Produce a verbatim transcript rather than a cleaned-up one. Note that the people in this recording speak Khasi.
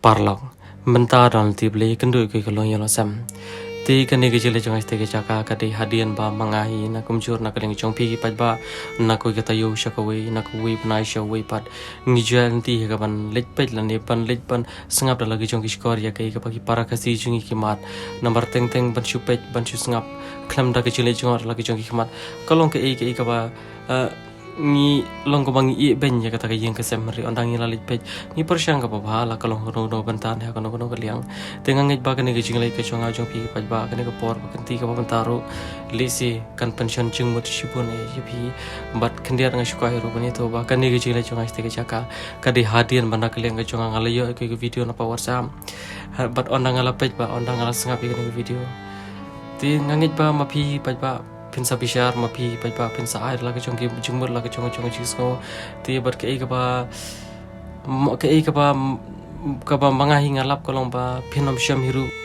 Paralok, mynta don lynti Blei, kynduh ïa ka longïing longsem. Te kane ka jingleit jong nga sha kata ka jaka ka dei hadien ba ma nga hi na kumjuh na ka liang jong phi ki paidbah, na kawei ka taïew sha kawei, na kawei bnai sha kawei pat, ngi ju ïaid lynti ha kaban leit peit lane ban leit ban sngap da la ki jong ki shkor ïa kaei kaba ki para Khasi jong ngi ki mad. Namar teng teng ban shu peit ban shu sngap khlem da ka jingleit jngoh da la ki jong ki khmat, ka long kaei kaei kaba, eh, ngi long kaba ngi ïehbeiñ ïa kata ka ïing ka sem, hynrei ynda ngi la leit peit ngi pyrshang kaba bha, la ka long kano kano ka bynta ne ha kano kano ka liang. Te nga ngeit ba kane ka jingleit ka jong nga jong phi ki paidbah, kane ka por ba kynti kaba mynta ruh lehse kan pynshong jingmut shibun ïa phi. Bad khyndiat nga shu kwah ruh ban ïathuh ba kane ka jingleit jong nga sha kata ka jaka ka dei hadien ba na ka liang ka jong nga, nga la ïoh ïa ka video na ka WhatsApp. Ha, bad ynda nga la peit bad ynda nga la sngap ïa kane ka video, te nga ngeit ba ma phi paidbah phin sa bishar, ma phi paidbah phin sa ai la ka jong ki jingmut, la ka jong ka jong ka jingsngew. Te bad kaei kaba, m-, kaei kaba, kaba ma nga hi nga lap ka long ba phin ym shem hi ruh.